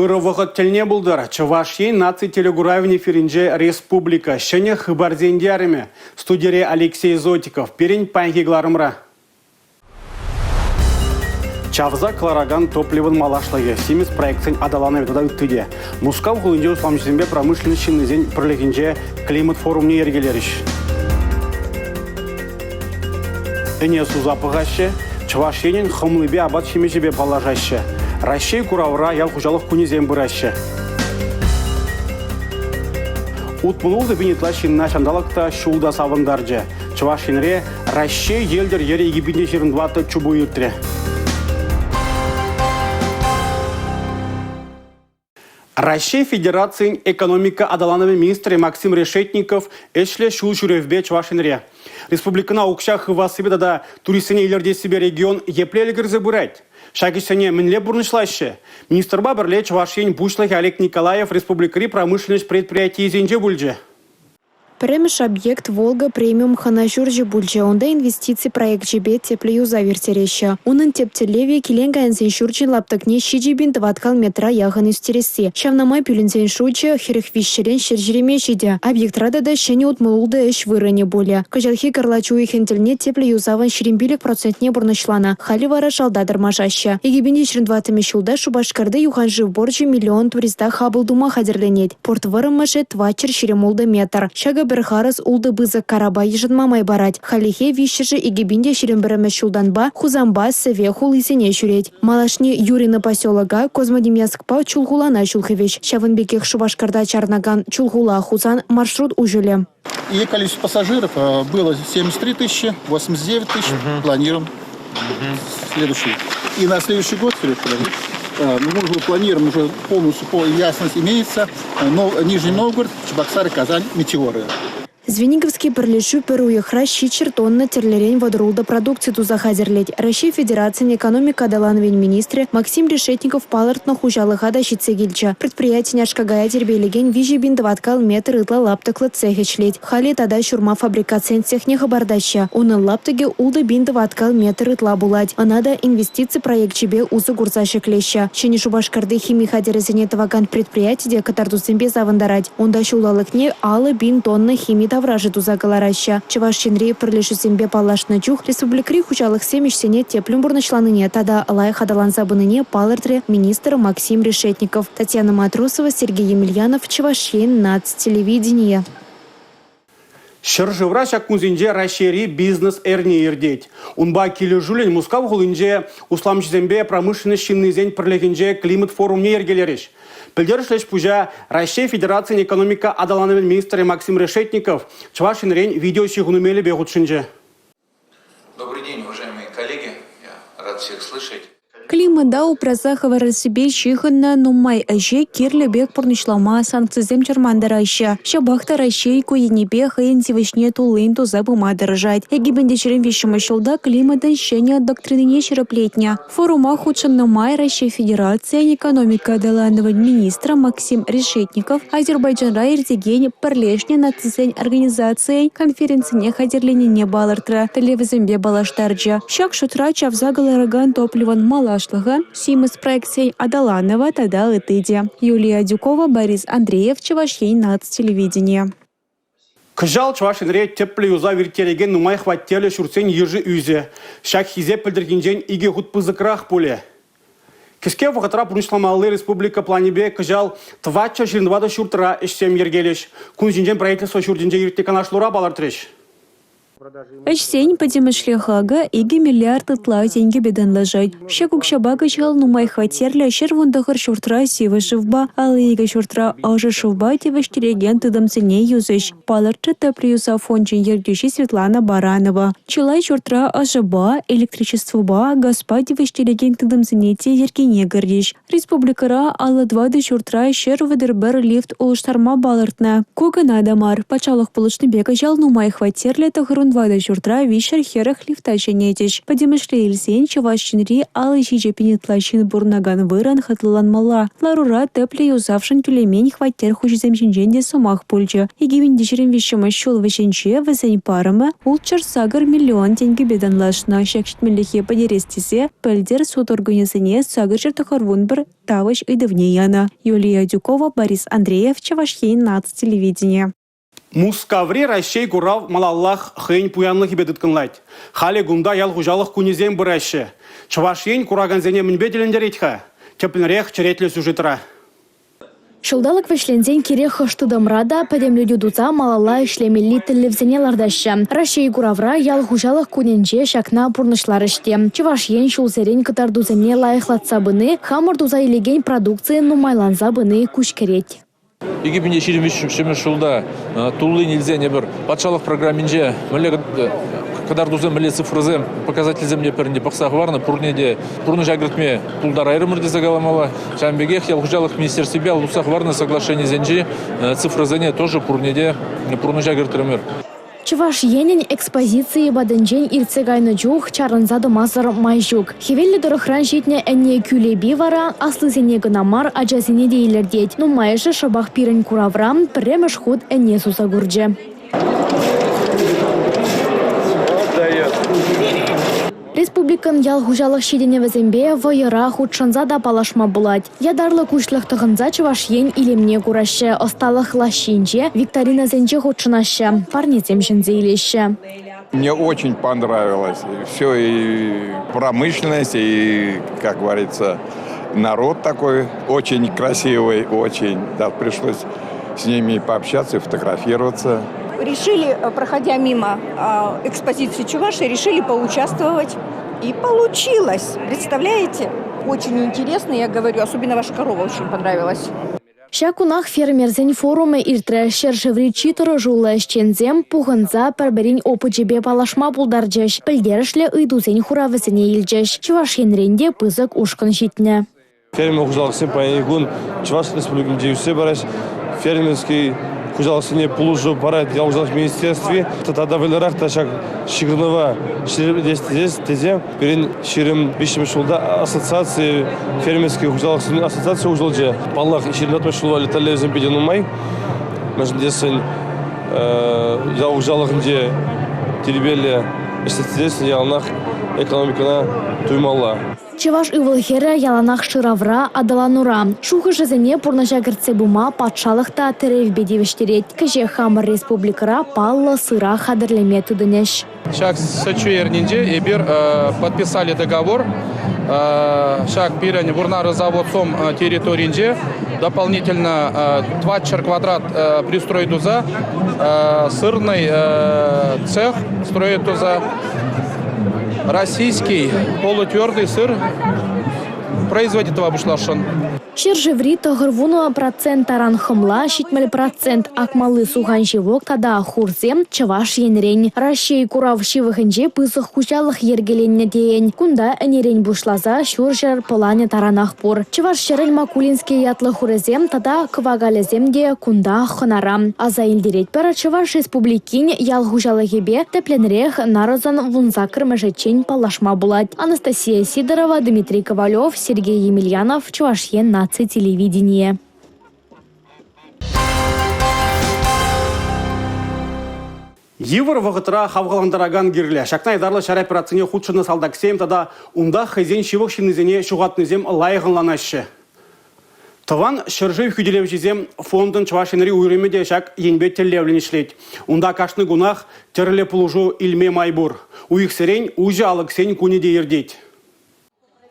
Ырӑ вӑхӑт тӗлне пултӑр. Чӑваш Ен наци телекуравӗн эфирӗнче республика ҫӗнӗ хыпарсен ярӑмӗ. Студире Алексей Зотиков. Пирӗн паянхи кӑларӑмра. Чавса кӑларакан топливӑн малашлӑхӗ, симӗс проектсен аталанӑвӗ тата ытти те. Мускав хулинче усламҫӑсемпе промышленность ҫыннисен пӗрлӗхӗнче климат форумне йӗркелерӗҫ. Ӗне суса пӑхаҫҫӗ, Чӑваш Енӗн хӑмлипе апат-ҫимӗҫӗпе паллашаҫҫӗ. Раҫҫей куравра ял хуҫалӑх кунӗсем пыраҫҫӗ. 66 пин ытла ҫынна ҫанталӑк та, ҫул та савӑнтарчӗ. Чӑваш Енре Раҫҫей йӗлтӗр йӗрӗ 2024 чупу иртрӗ. Раҫҫей Федерацийӗн экономика аталанӑвӗн министрӗ Максим Решетников ӗҫлӗ ҫул ҫӳревпе Чӑваш Енре. Республикӑна укҫа хывассипе тата туристсене илӗртессипе регион епле ӗлкӗрсе пырать? Ҫак ӗҫсене мӗнле пурнӑҫлаҫҫӗ? Министрпа пӗрле Чӑваш Ен Пуҫлӑхӗ Олег Николаев республикӑри промышленноҫ предприятийӗсенче пулчӗ. Пӗрремӗш объект «Волга» премиум хӑна ҫурчӗ пулчӗ. Унта инвестици проекчӗпе тӗплӗ юсав ирттереҫҫӗ. Унӑн тӗп тӗллевӗ – килен-каянсен ҫурчӗн лаптӑкне 7 пин тӑваткал метра яхӑн ӳстересси. Ҫавна май пӳлӗмсен шучӗ 43-рен 120-е ҫитӗ. Объектра тата ҫӗнӗ 66 ӗҫ вырӑнӗ пулӗ. Кӑҫалхи кӑрлач уйӑхӗн тӗлне тӗплӗ юсавӑн 25 процентне пурнӑҫланӑ. Халӗ вара шалта тӑрмашаҫҫӗ. 2024 ҫулта Шупашкарти юхан шыв порчӗ миллион туриста хапӑл тума хатӗрленет. Порт вӑрӑмӑшӗ 426 метр. Ҫакӑ пӗр харӑс ултӑ пысӑк карапа йышӑнма май парать. Хальлӗхе виҫҫӗшӗ 2021-мӗш ҫултанпа Хусанпа Сӗве хулисене ҫӳрет. Малашне Юрино поселока, Козьмодемьянскпа Чулхулана ҫул хывӗҫ. Ҫавӑн пекех Шупашкарта чарӑнакан Чулхула-Хусан маршрут уҫӑлӗ. И количество пассажиров э, было 73 тысячи, 89 тысяч. Угу. Планируем следующий. И на следующий год, Сереж, э, мы уже планируем, уже полностью ясность имеется. Э, но Нижний Новгород, Чебоксары, Казань, Метеоры. Звениговский пӗрлешӳ пӗр уйӑхра 700 тонна тӗрлӗрен вӑтӑр продукци туса хатӗрлет. Раҫҫей Федерацийӗн экономика аталанӑвӗн министрӗ Максим Решетников палӑртнӑ хуҫалӑха та ҫитсе килчӗ. Предприятин аш-какая тирпейлекен 3 пин тӑваткал метр ытла лаптӑклӑ цех ӗҫлет. Халӗ тата ҫурма фабрикатсен цехне хӑпартаҫҫӗ. Унӑн лаптӑкӗ 6 пин тӑваткал метр ытла пулать. Ӑна та инвестици проекчӗпе усӑ курса ҫӗклеҫҫӗ. Ҫӗнӗ Шупашкарти хими хатӗрӗсене тӑвакан предприяти те кӑтартусемпе савӑнтарать. Унта ҫулталӑкне 50 пин тонна хими таврашӗ туса кӑлараҫҫӗ. Чӑваш Енри пӗрлешӳсемпе паллашнӑ чух республикӑри хуҫалӑхсем ӗҫсене тӗплӗн пурнӑҫланине тата лайӑх аталанса пынине палӑртрӗ министр Максим Решетников. Татьяна Матросова, Сергей Емельянов, Чӑваш Ен наци телевиденийӗ. Ҫӗршывра ҫак кунсенче Раҫҫейри бизнес эрни иртет. Унпа килӗшӳллӗн Мускав хулинче усламҫӑсемпе промышленность ҫыннисен пӗрлӗхӗнче климат форумне йӗркелерӗҫ. Пӗлтерӗшлӗ ӗҫ-пуҫа Раҫҫей Федерацийӗн экономика аталанӑвӗн министрӗ Максим Решетников Чӑваш Енрен видеоҫыхӑну мелӗпе хутшӑнчӗ. Добрый день, уважаемые коллеги. Я рад всех слышать. Климата упраса хӑварассипе ҫыхӑннӑ нумай ӗҫе кирлӗ пек пурнӑҫлама санкцисем чӑрмантараҫҫӗ. Ҫапах та Раҫҫей ку енӗпе хӑйӗн тивӗҫне туллин туса пыма тӑрӑшать. 2023 ҫулта климатӑн ҫӗнӗ доктринине ҫирӗплетнӗ. Форума хутшӑннӑ май Раҫҫей Федерацийӗн экономика аталанӑвӗн министрӗ Максим Решетников Азербайджанра иртекен Пӗрлешнӗ Нацисен Организацийӗн конференцине хатӗрленнине палӑртрӗ, тӗллевӗсемпе паллаштарчӗ. Ҫак шутра чавса кӑларакан топливӑн малашлӑхӗ, симӗс проектсен аталанӑвӗ тата ытти те. Юлия Адюкова, Борис Андреев, Чӑваш Ен наци телевиденийӗ. Кӑҫал Чӑваш Енре тӗплӗ юсав ирттерекен нумай хваттерлӗ ҫуртсен йышӗ ӳсӗ. Ҫак хисеп пӗлтӗрхинчен икӗ хут пысӑкрах пулӗ. Кӗске вӑхӑтра пурнӑҫламалли республика планӗпе кӑҫал 424 ҫуртра ӗҫсем йӗркелӗҫ. Кун ҫинчен правительство ҫуртӗнче иртнӗ канашлура палӑртрӗҫ. Ӗҫсен пӗтӗмӗшле хакӗ 2 миллиард ытла тенкӗпе танлашать. Ҫак укҫапа кӑҫал нумай хваттерлӗ 119 ҫуртра сивӗ шывпа, 52 ҫуртра ӑшӑ шывпа тивӗҫтерекен тытӑмсене юсӗҫ, палӑртрӗ тӗп юсав фончӗн ертӳҫи Светлана Баранова. Чылай ҫуртра ӑшӑпа, электричествӑпа, газпа тивӗҫтерекен тытӑмсене те йӗркене кӗртӗҫ. Республикӑра 54 ҫуртра 131 лифт улӑштарма палӑртнӑ. Ку кӑна та мар, патшалӑх пулӑшнипе кӑҫал нумай хваттерлӗ 94. 114 ҫуртра 340 лифта ҫӗнетӗҫ. Пӗтӗмӗшле илсен Чӑваш Енри 57 пин ытла ҫын пурӑнакан вырӑн хӑтлӑланмалла. Ларура тӗплӗ юсавшӑн тӳлемен хваттер хуҫисем ҫинчен те сӑмах пулчӗ. 2023-мӗш ҫул вӗҫӗнче вӗсен парӑмӗ 608 миллион тенкӗпе танлашнӑ. Ҫак ҫитменлӗхе пӗтерес тесе пӗлтӗр суд органӗсене 891 тавӑҫ ыйтӑвне янӑ. Юлия Адюкова, Борис Андреев, Чӑваш Ен наци телевиденийӗ. Мускаври Раҫҫей курав малаллах хӑйӗн пуянлӑхӗпе тыткӑнлать. Халӗ кунта ял хуҫалӑх кунӗсем пыраҫҫӗ. Чӑваш Ен куракансене мӗнпе тӗлӗнтерет-ха? Тӗплӗнрех черетлӗ сюжетра. Ҫулталӑк вӗҫленсен кирек хӑш тытӑмра та пӗтӗмлетӳ туса малалла ӗҫлемелли тӗллевсене лартаҫҫӗ. Раҫҫей куравра ял хуҫалӑх кунӗнче ҫакна пурнӑҫларӗҫ те. Чӑваш Ен ҫулсерен кӑтартусене лайӑхлатса пыни, хамӑр туса илекен продукци нумайланса пыни куҫ кӗрет. 2023 ҫулта туллин илсен эпир патшалӑх программинче мӗнле кӑтартусем, мӗнле цифрӑсем, показательсем те пӗрне пӑхса хӑварнӑ, пурне те пурнӑҫа кӗртме пултарайрӑмӑр тесе каламалла. Ҫавӑн пекех ял хуҫалӑх министерствипе туса хӑварнӑ соглашенисенчи цифрӑсене тоже пурне те пурнӑҫа кӗртрӗмӗр. Чӑваш Енӗн экспозицийӗ патӗнчен иртсе кайнӑ чух чарӑнса тӑмасӑр май ҫук. Хӗвеллӗ тӑрӑхран ҫитнӗ ӗне кӳлепи вара аслисене кӑна мар, ачасене те илӗртет. Нумайӑшӗ шӑпах пирӗн куравра пӗрремӗш хут ӗне суса курчӗ. Республикӑн ял хуҫалӑх ҫитӗнӗвӗсемпе вӑйӑра хутшӑнса та паллашма пулать. Ятарлӑ куҫлӑх тӑхӑнса Чӑваш Ен илемне кураҫҫӗ, ӑсталӑх лаҫҫинче викторинӑсенче хутшӑнаҫҫӗ, парнесем ҫӗнсе илеҫҫӗ. Мне очень понравилось. Все и промышленность, и, как говорится, народ такой очень красивый, очень. Да, пришлось с ними пообщаться и фотографироваться. Решили, проходя мимо экспозиции Чувашии, решили поучаствовать. И получилось, представляете? Очень интересно, я говорю, особенно ваша корова очень понравилась. Ҫак кунах фермерсен форумӗ иртрӗ. Ҫӗршыври чи тӑрӑшуллӑ ӗҫченсем пухӑнса пӗр-пӗрин опычӗпе паллашма пултарчӗҫ, пӗлтерӗшлӗ ыйтусен хуравӗсене илчӗҫ. Чӑваш Енрен те пысӑк ушкӑн ҫитнӗ. Фермер хуҫалӑхсем паянхи кун Чӑваш Республикинче ӳссе пыраҫҫӗ. Фермерский хуҫалӑхсене пулӑшу парать ял хуҫалӑх министерстви. Тата вӑйлӑрах та ҫак ҫыхӑнӑва ҫирӗплетес тесе пирӗн 23-мӗш ҫулта ассоциаци фермерский хуҫалӑхсен ассоциацийӗ уҫӑлчӗ. Паллах, 24-мӗш ҫул валли тӗллевсем питӗ нумай. Мӗншӗн тесен ял хуҫалӑхӗнче тирпейлӗ ӗҫлес тесен яланах экономикӑна туймалла. Чӑваш ывӑл-хӗрӗ яланах шыравра, аталанура. Шухӑшӗсене пурнӑҫа кӗртсе пыма патшалӑх та тӗревпе тивӗҫтерет. Кӗҫех хамӑр республикӑра паллӑ сыра хатӗрлеме тытӑнӗҫ. Ҫак сӗт-ҫу эрнинче эпир подписали договор. Ҫак пирӗн Вурнары заводсом территорийӗнче дополнительно 400 квадрат пристрой туса сырный цех строить туса Российский полутвердый сыр производить тӑва пуҫласшӑн. Ҫӗршыври 90 процент таран хӑмла, 70 процент акмалли сухан-ҫевок тата хурсем Чӑваш Енрен. Раҫҫей курав ҫывӑхӗнче пысӑк хуҫалӑх йӗркеленнӗ тейӗн. Кунта ӗнерен пуҫласа ҫурҫӗр пӑланӗ таранах пур. Чӑваш ҫӗрӗн Макулинский ятлӑ хурӗсем тата кӑвакалӗсем те кунта хӑнара. Аса илтеретпӗр, Чӑваш Республикин ял хуҫалӑхӗпе тӗплӗнрех нарӑсӑн 18-мӗшӗччен паллашма пулать. Анастасия Сидорова, Дмитрий Ковалев, Сергей Емельянов, Чӑваш Ен наци телевиденийӗ. Йывӑр вӑхӑтра хавхалантаракан кирлӗ. Ҫакна ятарлӑ ҫар операцине хутшӑннӑ салтаксем тата унта хӑйсен ҫывӑх ҫыннисене ҫухатнисем лайӑх ӑнланаҫҫӗ. Тӑван ҫӗршыв хӳтӗлевҫисем фондӑн Чӑваш Енри уйрӑмӗ те ҫак енпе тӗллевлӗн ӗҫлет. Унта кашни кунах тӗрлӗ пулӑшу илме май пур. Уйӑхсерен уҫӑ алӑксен кунӗ те иртет.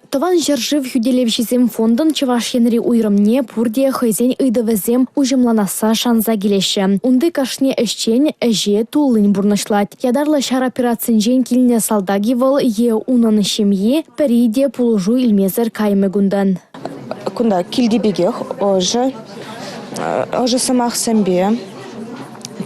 Тӑван ҫӗршыв хӳтӗлевҫисем фондӑн Чӑваш Енри уйрӑмне пурте хӑйсен ыйтӑвӗсем уҫӑмланасса шанса килеҫҫӗ. Унти кашни ӗҫчен ӗҫе туллин пурнӑҫлать. Ятарлӑ ҫар операцинчен килнӗ салтак-и вӑл е унӑн ҫемйи пӗри те пулӑшу илмесӗр каймӗ кунтан. Кунта килти пекех ӑшӑ, ӑшӑ сӑмахсемпе.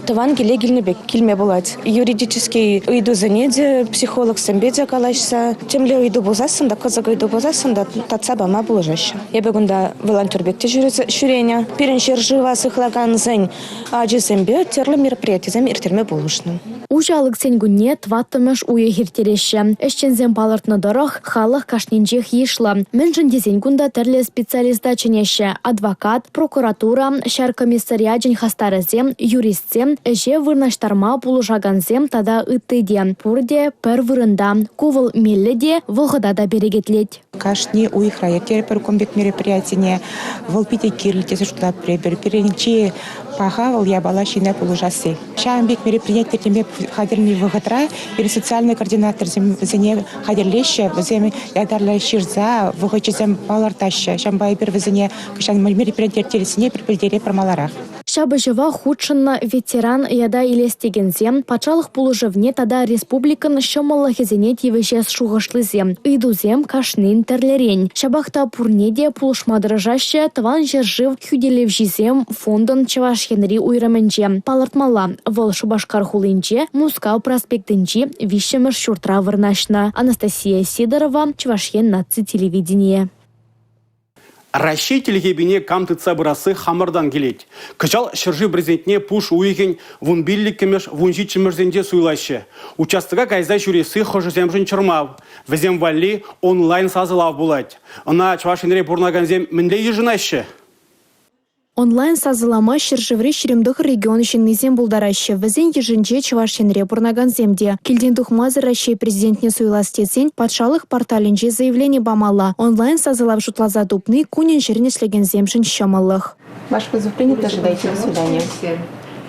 Тӑван киле килнӗ пек килме пулать. Юридический ыйтусене те, психологсемпе те калаҫса, темле ыйту пулсассӑн та, кӑсӑк ыйту пулсассӑн та татса пама пулӑшаҫҫӗ. Эпӗ кунта волонтер пек те ҫӳренӗ. Пирӗн ҫӗршыва сыхлакансен ачисемпе тӗрлӗ мероприятисем ирттерме пулӑшнӑ. Уҫӑ алӑксен кунне тӑваттӑмӗш уйӑх ирттереҫҫӗ. Ӗҫченсем палӑртнӑ тӑрӑх, халӑх кашнинчех йышлӑ. Мӗншӗн тесен кунта тӗрлӗ специалиста чӗнеҫҫӗ: адвокат, прокуратура, ҫар комиссариачӗн хастарӗсем, юристсем, ӗҫе вырнаҫтарма пулӑшакансем тата ытти те. Пурте пӗр вырӑнта. Ку вӑл меллӗ те, вӑхӑта та перекетлет. Кашни уйӑхра ирттеретпӗр кун пек мероприятине. Вӑл питӗ кирлӗ тесе шутлатпӑр эпир. Пирӗн чи паха вӑл япала ҫынна пулӑшасси. Ҫавӑн пек мероприяти ирттерме хатӗрленнӗ вӑхӑтра пирӗн социальнӑй координаторсем вӗсене хатӗрлеҫҫӗ, вӗсем ятарлӑ ҫырса вӑхӑчӗсем палӑртаҫҫӗ. Ҫавӑнпа эпир вӗсене кӑҫал мероприяти ирттерессине эпир пӗлтеретпӗр маларах. Ҫапӑҫӑва хутшӑннӑ ветеран ята илес текенсем, патшалӑх пулӑшӑвне тата республикӑн ҫӑмӑллӑхӗсене тивӗҫес шухӑшлисем, ыйтусем кашнин тӗрлӗрен. Ҫапах та пурне те пулӑшма тӑрӑшаҫҫӗ Тӑван ҫӗршыв хӳтӗлевҫисем фондӑн Чӑваш Енри уйрӑмӗнче. Палӑртмалла, вӑл Шупашкар хулинче Мускав проспектӗнчи 3-мӗш ҫуртра вырнаҫнӑ. Анастасия Сидорова, Чӑваш Ен наци телевиденийӗ. Раҫҫей тилхепине кам тытса пырасси хамӑртан килет. Кӑҫал ҫӗршыв президентне пуш уйӑхӗн 15-мӗш, 17-мӗшӗсенче суйлаҫҫӗ. Участока кайса ҫӳресси хӑшӗсемшӗн чӑрмав. Вӗсем валли онлайн-сасӑлав пулать. Ӑна Чӑваш Енре пурӑнакансем мӗнле йышӑнаҫҫӗ? Онлайн-сасӑлама ҫӗршыври 29 регион ҫыннисем пултараҫҫӗ. Вӗсен йышӗнче Чӑваш Енре пурӑнакансем те. Килтен тухмасӑр Раҫҫей Президентне суйлас тесен патшалӑх порталӗнче заявлени памалла. Онлайн-сасӑлав шутласа тупни кунӗн-ҫӗрӗн ӗҫлекенсемшӗн ҫӑмӑллӑх. Ваш вызов принят, ожидайте. До свидания.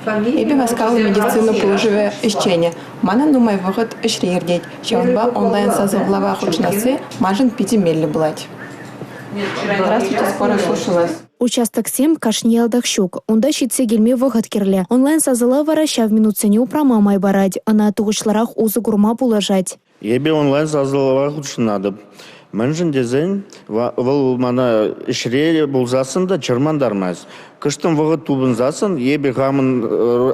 Эпӗ васкавлӑ медицина пулӑшӑвӗ ӗҫченӗ. Манӑн нумай вӑхӑт ӗҫре иртет. Ҫавӑнпа онлайн-сасӑлава хутшӑнасси маншӑн питӗ меллӗ пулать. Здравствуйте, скорая слушаю вас. Участоксем кашни ялтах ҫук. Унта ҫитсе килме вӑхӑт кирлӗ. Онлайн-сасӑлав вара ҫав минутсене упрама май парать, ӑна тухӑҫлӑрах усӑ курма пулӑшать. Эпӗ онлайн-сасӑлава хутшӑнатӑп. Мӗншӗн тесен вӑл мана ӗҫре пулсассӑн та чӑрмантармасть. Кӑштӑм вӑхӑт тупӑнсассӑн эпӗ хамӑн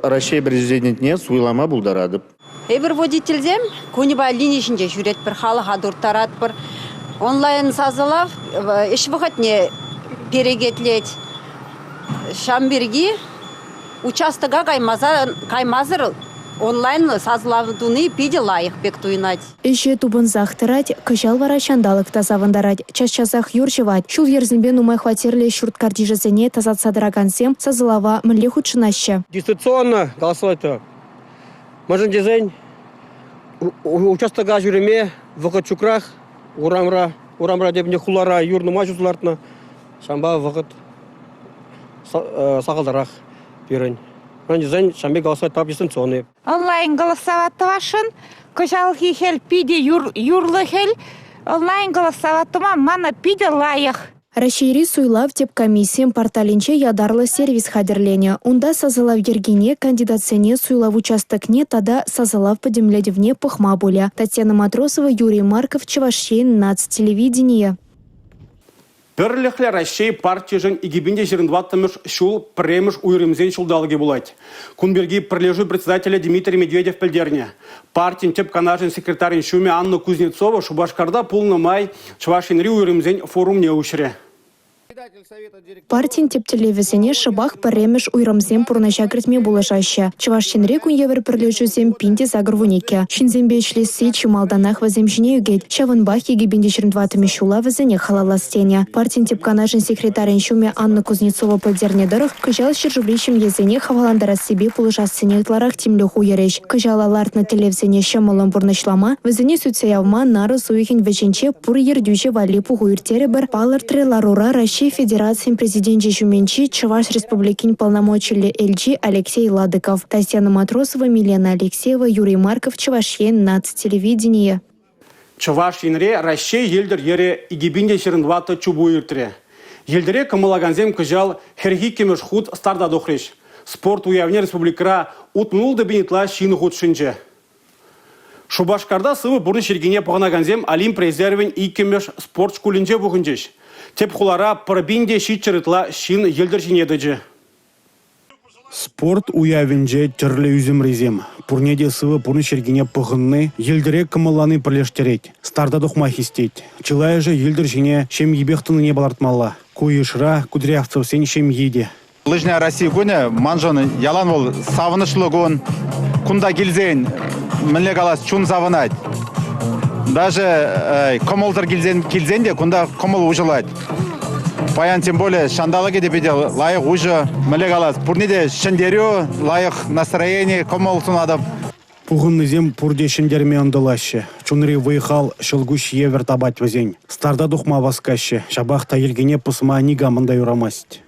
Раҫҫей Президентне суйлама пултаратӑп. Эпир водительсем кунӗпе лини ҫинче ҫӳретпӗр, халӑха турттаратпӑр. Онлайн-сасӑлав ӗҫ вӑхӑтне перекетлет. Ҫавӑн пирки участока каймасӑр онлайн-сасӑлав туни питӗ лайӑх пек туйӑнать. Ӗҫе тупӑнсах тӑрать, кӑҫал вара ҫанталӑк та савӑнтарать. Час-часах юр ҫӑвать. Ҫул-йӗрсемпе нумай хваттерлӗ ҫурт картишӗсене тасатса тӑракансем сасӑлава мӗнле хутшӑнаҫҫӗ? Дистанционно голосовать Мӗншӗн тесен участока ҫӳреме вӑхӑт ҫукрах урамра. Урамра тепӗр хулара юр нумай ҫуса лартнӑ. Ҫавӑнпа вӑхӑт сахалтарах пирӗн. Мӗншӗн тесен ҫавӑн пек голосовать тӑвап дистанционный. Онлайн голосовать тӑвасшӑн. Кӑҫалхи хӗл питӗ юрлӑ хӗл. Онлайн голосовать тума мана питӗ лайӑх. Раҫҫейри суйлав тӗп комиссийӗн порталӗнче ятарлӑ сервис хатӗрленӗ. Унта сасӑлав йӗркине, кандидатсене суйлав участокне тата сасӑлав пӗтӗмлетӗвне пӑхма пулӗ. Татьяна Матросова, Юрий Марков, Чӑваш Ен наци телевиденийӗ. Пӗрлӗхлӗ Раҫҫей партишӗн 2024-мӗш ҫул пӗрремӗш уйрӑмсен ҫулталӑкӗ пулать. Кун пирки пӗрлешӳ председателӗ Дмитрий Медведев пӗлтернӗ. Партин тӗп канашӗн секретарӗн ҫумӗ Анна Кузнецова Шупашкарта пулнӑ май Чӑваш Енри уйрӑмсен форумне уҫрӗ. Партин тӗп тӗллевӗсене шӑпах пӗрремӗш уйрӑмсем пурнӑҫа кӗртме пулӑшаҫҫӗ. Чӑваш Енре кун евӗр пӗрлешӳсем 1082. Ҫынсемпе ӗҫлесси чи малтанах вӗсем ҫине ӳкет. Ҫавӑнпах 2024-мӗш ҫула вӗсене халаллас тенӗ. Партин тӗп канашӗн секретарӗн ҫумӗ Анна Кузнецова пӗлтернӗ тӑрӑх, кӑҫал ҫӗршыври ҫемьесене хавхалантарассипе пулӑшассине ытларах тимлӗх уйӑрӗҫ. Кӑҫала лартнӑ тӗллевсене ҫӑмӑллӑн пурнӑҫлама, вӗсене сӳтсе явма нарӑс уйӑхӗн вӗҫӗнче пур ертӳҫӗ валли пуху ирттерӗпӗр, палӑртрӗ ларура Раҫҫей Федерацийӗн Президенчӗ ҫумӗнчи Чӑваш Республикин полномочиллӗ элчи Алексей Ладыков. Татьяна Матросова, Милена Алексеева, Юрий Марков, Чӑваш Ен наци телевиденийӗ. Чӑваш Енре Раҫҫей йӗлтӗр йӗрӗ 2024 чупу иртрӗ. Йӗлтӗре кӑмӑллакансем кӑҫал 42-мӗш хут старта тухрӗҫ. Спорт уявне республикӑра 66 пин ытла ҫын хутшӑнчӗ. Шупашкарта сывӑ пурнӑҫ йӗркине пӑхӑнакансем Олимп резервӗн иккӗмӗш спорт шкулӗнче пухӑнчӗҫ. Тӗп хулара пӗр пин те 700 ытла ҫын йӗлтӗр ҫине тӑчӗ. Спорт уявӗнче тӗрлӗ ӳсӗмрисем. Пурне те сывӑ пурнӑҫ йӗркине пӑхӑнни, йӗлтӗре кӑмӑллани пӗрлештерет, старта тухма хистет. Чылайӑшӗ йӗлтӗр ҫине ҫемйипех тӑнине палӑртмалла. Ку йышра Кудрявцевсен ҫемйи те. Лыжня России кунӗ маншӑн ялан вӑл савӑнӑҫлӑ кун. Кунта килсен, мӗнле калас, чун савӑнать. Даже кӑмӑлсӑр килсен, килсен те кунта кӑмӑл уҫӑлать. Паян тем более ҫанталӑкӗ те питӗ лайӑх уҫӑ. Мӗнле калас, пурне те ҫӗнтерӳ, лайӑх настроени, кӑмӑл сунатӑп. Пухӑннисем пурте ҫӗнтерме ӑнтӑлаҫҫӗ. Чунри вӑй-хал ҫӑлкуҫ евӗр тапать вӗсен. Старта тухма васкаҫҫӗ, ҫапах та йӗркене пӑсма никамӑн та юрамасть.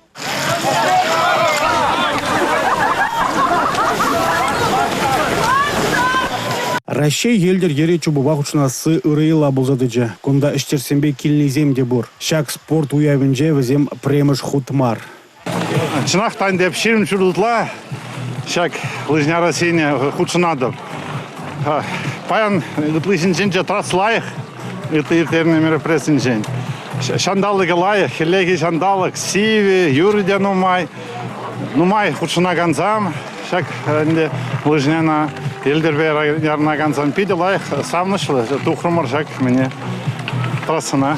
Раҫҫей йӗлтӗр йӗрӗ чупӑва хутшӑнасси ырӑ йӑла пулса тӑчӗ. Кунта ӗҫтешсемпе килнисем те пур. Ҫак спорт уявӗнче вӗсем пӗрремӗш хут мар. Чӑнах та ӗнтӗ эп 20 ҫул ытла ҫак лыжня Россине хутшӑнатӑп. Паян ытлисенчен те трасса лайӑх, ытти ирттернӗ мероприятисенчен. Ҫанталӑкӗ лайӑх, хӗллехи ҫанталӑк сивӗ, юрӗ те нумай. Нумай хутшӑнакансам ҫак ӗнтӗ лыжняна йӗлтӗрпе ярӑнакансам питӗ лайӑх, савӑнӑҫлӑ тухрӑмӑр ҫак мӗне трассӑна.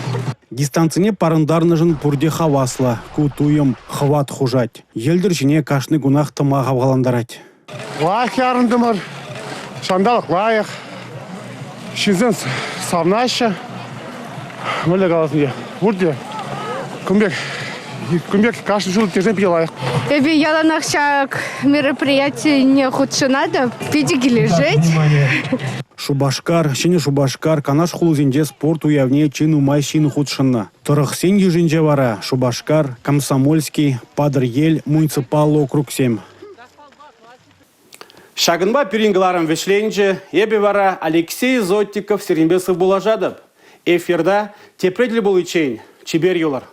Дистанцине парӑнтарнӑшӑн пурте хаваслӑ. Ку туйӑм хӑват хушать. Йӗлтӗр ҫине кашни кунах тӑма хавхалантарать. Лайӑх ярӑнтӑмӑр. Ҫанталӑк лайӑх. Ҫынсем савнаҫҫӗ. Мӗнле калас ӗнтӗ, пурте кун пек кун пек кашни ҫул тесен питӗ лайӑх. Эпӗ яланах ҫак мероприятине хутшӑнатӑп. Питӗ килӗшет. Шупашкар, Ҫӗнӗ Шупашкар, Канаш хулисенче спорт уявне чи нумай ҫын хутшӑннӑ. Тӑрӑхсен йышӗнче вара Шупашкар, Комсомольски, Патӑрьел муниципаллӑ округсем. Ҫакӑнпа пирӗн кӑларӑм вӗҫленчӗ. Эпӗ вара Алексей Зотиков сирӗнпе сывпуллашатӑп. Эфирта тепре тӗл пуличчен чипер юлӑр.